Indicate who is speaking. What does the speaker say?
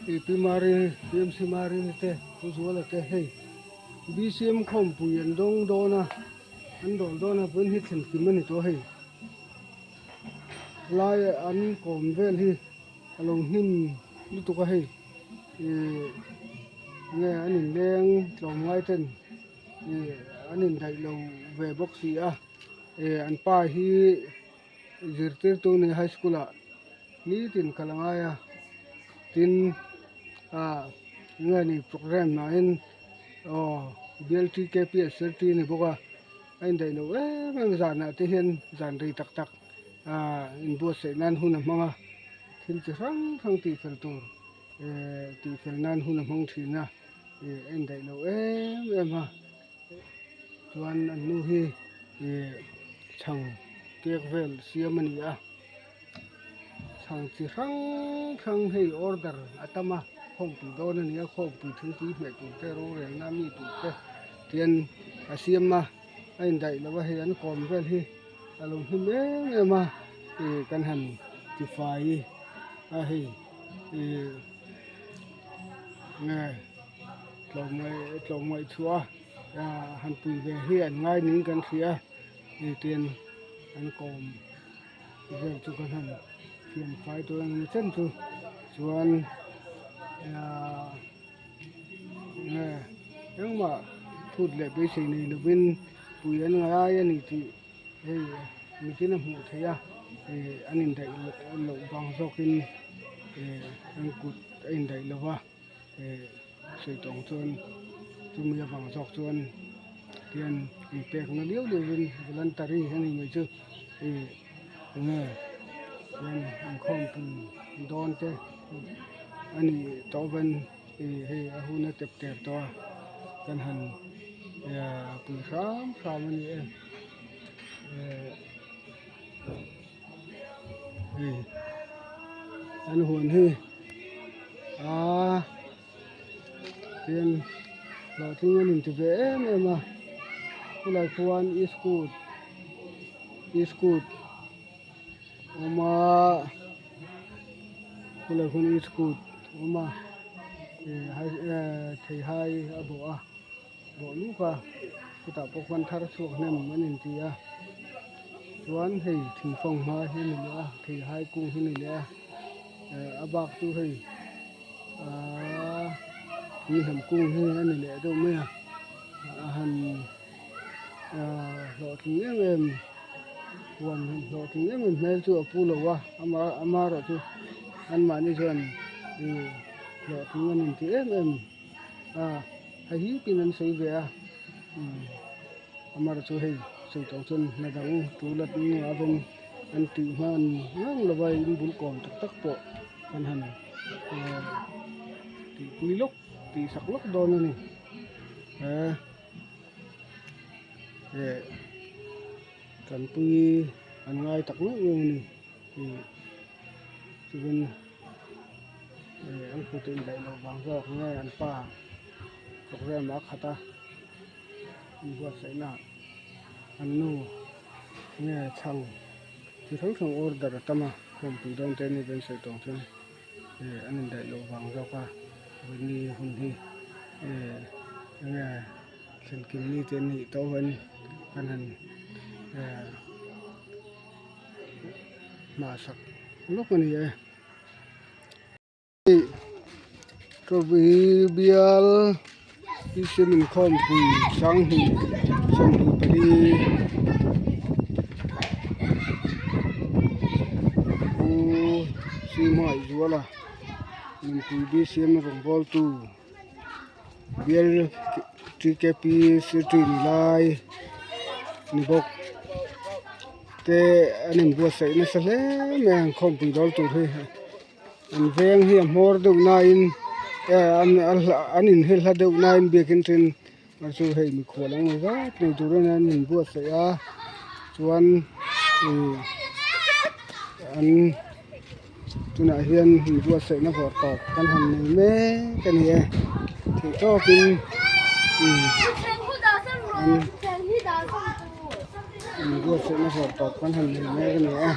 Speaker 1: Ih Pi Mari Pi MC Mari te Pu Zuala te hei BCM khawmpui an dawng dawn a an dawl dawn a vawiin hi thlen kim a ni tawh hei lai an kawm vel hi a lo hnim lutuk a hei ih nge an inleng tlawmngai ten ih an indaih lo ve bawk si a ih an pa hi zirtirtu nei high school ah nitin kal a ngai a tin ah enge ni programme ah hian aw B L T K P S L T a ni bawk a a indaih loh em em zanah te hian zan rei tak tak ah inbuatsaih nan hun a hmang a thil chi hrang hrang tih fel tur eh tih fel nan hun a hmang thin a ih a indaih loh em em a. Chuan an nu hi ih chhang kek vel siam a ni a chhang chi hrang hrang hei order a tam a khawmpui dawn a ni a khawmpui thingpui hmeh tur te rorelna mi tur te tian a siam a a indaih lo a hei an kawm vel hi a lo hlim em em a ih kan han tifai a hei ih nge. Tlawmngaih tlawmngaih chhuah a han pui ve hi an ngai niin kan hria a hei tian an kawm vel chu ka han thiam fai tur ang chen chu chuan ahh nge engmah phut leh beisei nei lovin pui an ngai a ni tih hei mitin a hmuh theih a ih an indaih loh vang zawkin ih an kut a indaih lo va. eh sawi tawng chuan chumi avang zawk chuan tian inpekna liau liau in voluntary a ni mai chu ih enge chuan inkhawmpui dawn te a nih tawh avangin ih hei a hun a tep ter tawh a kan han eh pui hram hram a ni e eh hei an huan hi aaa tian hlawhtling an inti ve em em a khulai khuan iskut iskut a awm a khulai khuan iskut a awm a theihai a bawh a. Bawh luk a chutah pawh khuan thar chhuak hnem an inti a chuan hei thingfang hma hi a ni leh a theihai kung hi a ni leh a eh a bak chu hei ahh tuihnam kung hi a ni leh deuh mai a a han ahh hlawhtling em em huan han hlawhtling em em hmel chu a pu lo a amaherawh chu anmahni chuan ih hlawhtling an inti em em. A hei hi tin an sawi ve a umm amar chu hei sawi tawh chuan hna dang tul a hnungah avawng an tih hman ngang lo va in bul kawm tak tak pawh an han ehh tih pui lawk tih sak lawk dawn a ni he eh tanpui an ngai tak meuh meuh a ni ih chuan. eh an kut a indaih loh vang zawk nge an pa programme a khat a inbuatsaihna an nu nge chhang chi hrang hrang order a tam a khawmpui dawn te ani beisei tawng chuan eh an indaih loh vang zawk a ni hun hi eh enge thlen kim ni te an nih tawh hian an han eh hmahsak lawk a ni e. Tawih bial Kristian inkhawmpui sanghnih 24 Pu Sihmangaihzuala Nunpui B_C_M rawngbawltu bial T_K_P secretary ni lai ni bawk te an inbuatsaih nasa hle mai a inkhawmpui dawl tur hi an veng hi a hmawr deuh nain an inhel hla deuh nain biakin then chu hei mikhual ang zat nei turin an inbuatsaih a chuan ih an tunah hian inbuatsaihna vawrh tawp kan han nei mek a ni e theih tawpin ih an inbuatsaihna vawrh tawp kan han nei mek a ni e.